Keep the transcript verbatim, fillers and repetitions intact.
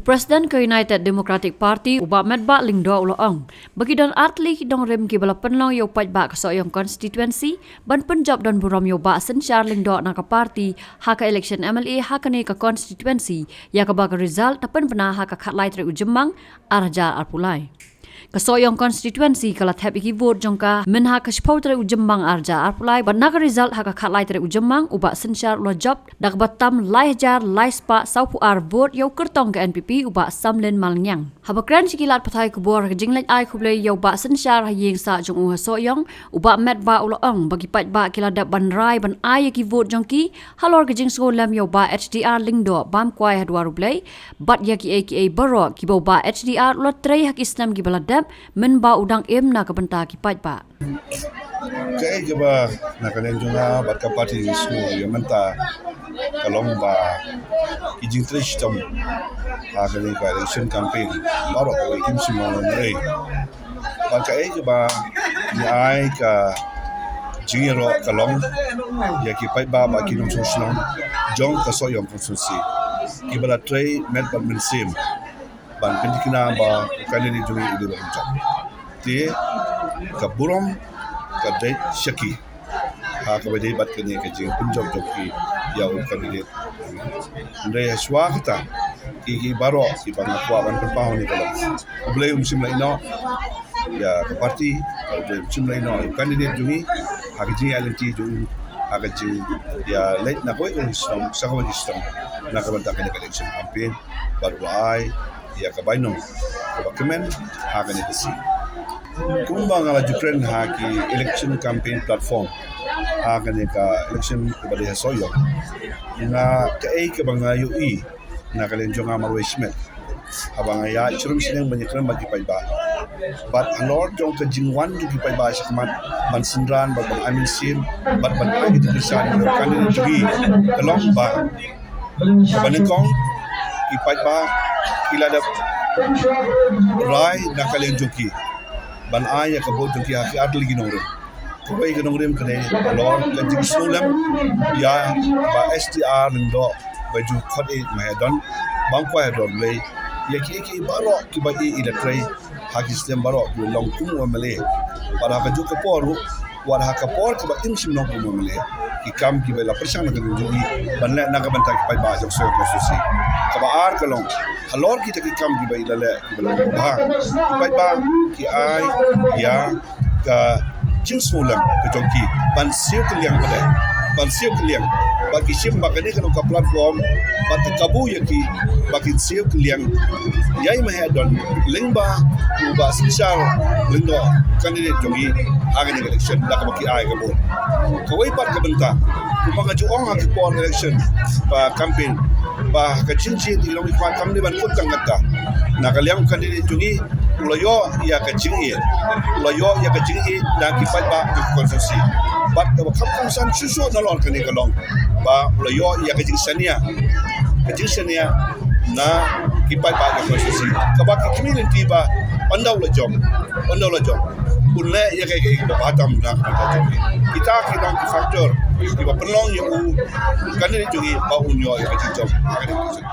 President ka United Democratic Party u Bah Metbah Lyngdoh u la ong ba ki don artylli ki nongrim kiba la pynlong ïa u paidbah ka Sohiong constituency ban pynjop don burom ïa u Bah Synshar Lyngdoh na ka party ha ka election M L A ha kane ka constituency, ïa kaba ka result da pynbna ha ka khatlai tarik u Jymmang ar hajar arphew lai. Ka Sohiong constituency ka la thep ïa ki vote jong ka mynha ka shiphew tarik u Jymmang ar hajar arphew lai, bad na ka result ha ka khatlai tarik u Jymmang u Bah Synshar u la jop da kaba tam lai hajar lai spah sawphew ar vote ïa u kyrtong ka N P P u Bah Samlin Malngiang. Haba kren sha ki lad pathai khubor ha ka jingleit ai khublei ïa u Bah Synshar ha ïing sah jong u ha Sohiong, u Bah Metbah u la ong ba ki paidbah ki la dep ban rai ban ai ïa ki vote jong ki halor ka jingsngewlem ïa u Bah H D R Lyngdoh bam kwai ha dwar U Blei, bad ïa kiei kiei baroh kiba u Bah H D R u la trei ha ki snem kiba la dep, mynba u dang im na ka bynta ki paidbah. Kaei kaba na ka liang jong nga bad ka party ngi sngew ïa mynta ka long ba ki jingtrei shitom ha kane ka election campaign baroh kawei kim shym long lehnohei. Bad kaei kaba ngi ai ka jingïaroh ka long ïa ki paidbah bad ki nongshong shnong jong ka Sohiong constituency kiba la trei met bad mynsiem ban pynthikna ba u candidate jong ngi u dei ba jop. Te ka burom ka dei sha ki ha kaba dei bad kane ka jingpynjop jong ki ïa u candidate. Hynrei ha shuwa kata ki, ki baroh kiba nga kwah ban pynpaw hangne ka long U Blei um shym la ïehnoh ïa ka party, U Blei um shym la ïehnoh ïa u candidate jong ngi ha ka jingïaid lynti jong u, ha ka jingïaleit na kawei ka shnong sha kawei ka shnong na ka bynta kane ka election campaign. Bad u la ai ïa ka bainong kaba kmen ha kane ka sngi. Kumba nga la ju kren ha ki election campaign platform ha kane ka election kaba dei ha Sohiong, nga, kaei kaba nga ïohi na ka liang jong nga marwei shimet haba nga ïaid shnong shnong ban ïakren bad ki paidbah, bad halor jong ka jingwan jong ki paidbah shakhmat ban synran bad ban ai mynsiem bad ban ai ki jingkyrshan ïa u candidate jong ngi ka long ba kaba nyngkong, ki paidbah ki la dep rai na ka liang jong ki ban ai ïa ka vote jong ki ha ki artylli ki nongrim. Kawei ka nongrim kane halor ka jingsngewlem ïa u Bah H D R Lyngdoh ba ju khot ïa u Mahiadon bam kwai ha dwar U Blei, ïa kiei kiei baroh kiba i, i la trei ha ki snem baroh kiba long kum u M L A. Bad ha kajuh ka por ruh, wat ha ka por kaba im shym long kum u M L A, ki kam kiba i la pyrshang na ka liang jong i ban leh na ka bynta ki paidbah jong Sohiong constituency. Kaba ar ka long halor kita ki kam kiba i la leh kiba long kaba bha, ki paidbah ki ai ïa ka jingsngewlem ka jong ki ban siew kylliang pat, ban siew kylliang, ba ki shim ba kane ka long ka platform ba ka kabu ïa ki ba kin siew kylliang ïa i Mahiadon lyngba u Bah Synshar Lyngdoh, candidate jong ngi ha kane ka election da kaba ki ai ka vote. Kawei pat ka bynta, kumba nga ju ong ha ki por election ba campaign, ba ka jingjied i long i kwah kam dei ban kut tang kata. Na ka liang u candidate jong ngi u la ïoh ïa ka jingïeit, u la ïoh ïa ka jingïeit na ki paidbah jong ka constituency. Bad kaba kham kongsan shuh shuh nalor kane ka long ba u la ïoh ïa ka jingshaniah, ka jingshaniah na ki paidbah jong ka constituency, kaba ki khmih lynti ba ynda u la jop, ynda u la jop un leh ïa kaei kaei kaba bha tam na ka bynta jong ki. Kita ki long ki factor kiba pynlong ïa u candidate jong ngi ba un ïoh ïa ka jingjop ha kane ka election.